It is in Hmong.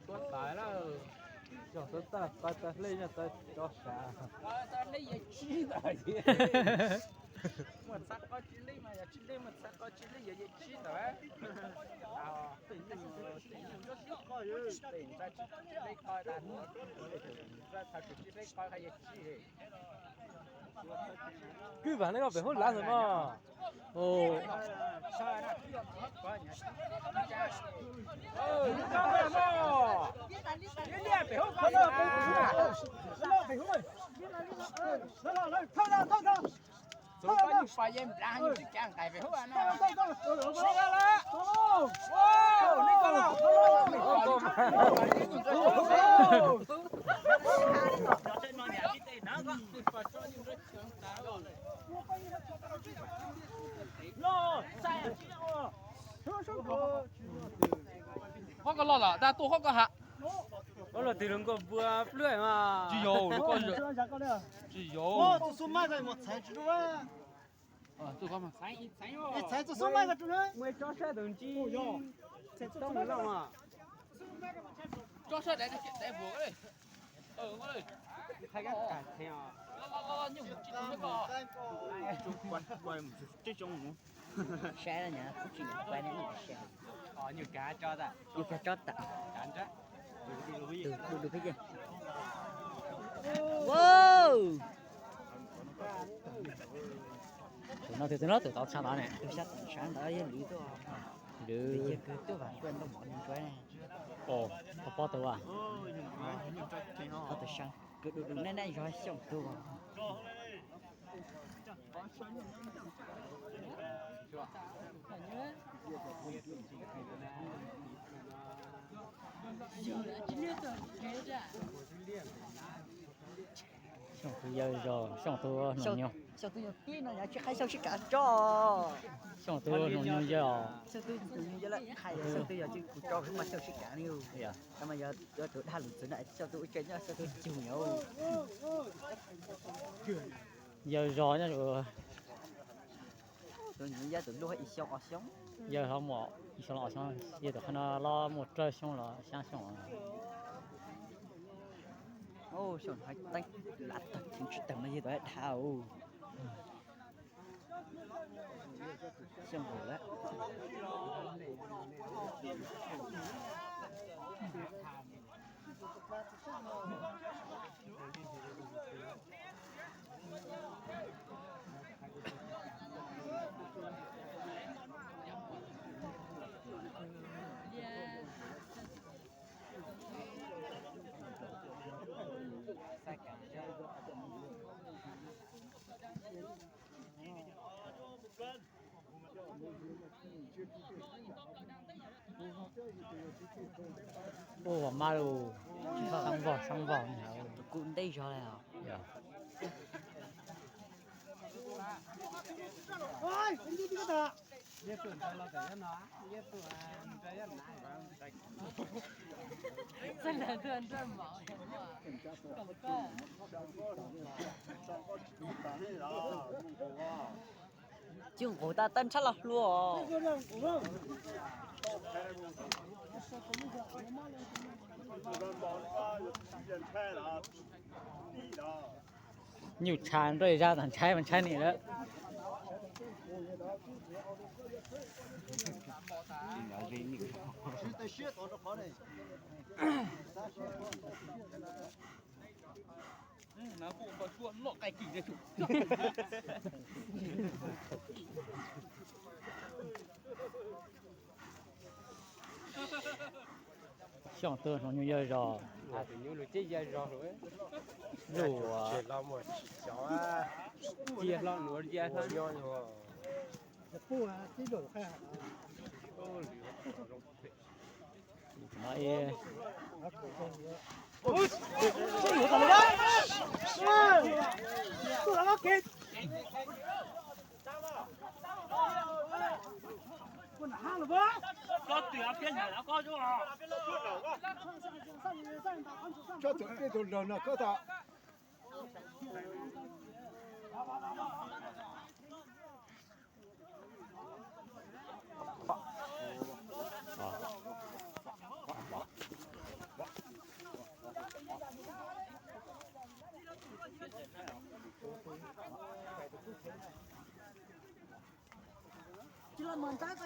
Tuaj txais lawm. Yog xav txaj qhov txaj hleb nyob txawv tso sav. Muaj txhab qhov tsis hleb mas yog tsis hleb, muaj txhab qhov tsis hleb yog yawm tsib ntawd. Kwj vam nej koj pem hub lav ntawm no. Txuv koj nyuj pos yej nplas nyuj tsis kav nqaim pem hub no. Qhov ko los lawm, tag tuaj qhov ko ha. Ua los twg los nkaus npua plwj mas. Tsis yog, tsis yog. Txhob sab tau ntsib. Tsob sab dav dav vus. Qhab kab kag thev os. Saib nyuj kav tso tas, nyuj kav tso tas. Tus du du peb ces. Wow. Tus no tus twg no tus tau tshaj tod ne? Tus sab tod, sab ntawd yog lwm tuaj. Lwm. Yog kawg tuaj vam kuaj ntau mov ntsuav ne. Ov, tau pob tau as. Ob tug sab kawg du du neb neb zog xyooj tus. Xyooj tus yawg zos, xyooj tus hnoos nyoog. Xyooj tus yawg tib no yog tsis qhaib xyooj sib kav tso. Xyooj tus hnoos nyoog yawg os. Xyooj tus hnoos nyoog yawg lawm, qhaib xyooj tus yog tsis kuv tso kuv mas xyooj sib kav li. Tab mas yog tus dag lus txwv na, xyooj tus ua tsev nyob xyooj tus cug yog. Yawg zos nyob zus. Tus nws yog tus luaj ib xyoo ob xyoo. Yawg ho muaj ib xyoo los ob xyoo, yawg tus qhov no los muaj rau xyoo los xya xyoo. Xyoo no teeb lav tag tsis tag no yawg tus dhav. Xyoo nkaus lawm. Ua mas lus, xab vog xab vog. Kuv ntej zog li os. Cwj nqus tab tawb ntshab los hluas. Nyuj tshav nroj zaj tas ntshai mas ntshai nim lawm. Xyooj tus hnoos nyoog yawg zos. Tus nyuj lus ceb yawg zos lus. Lus cia hlo nuav cia hlo. Tsob twm tej tug laug no koj tas. Tsis los mus ntxov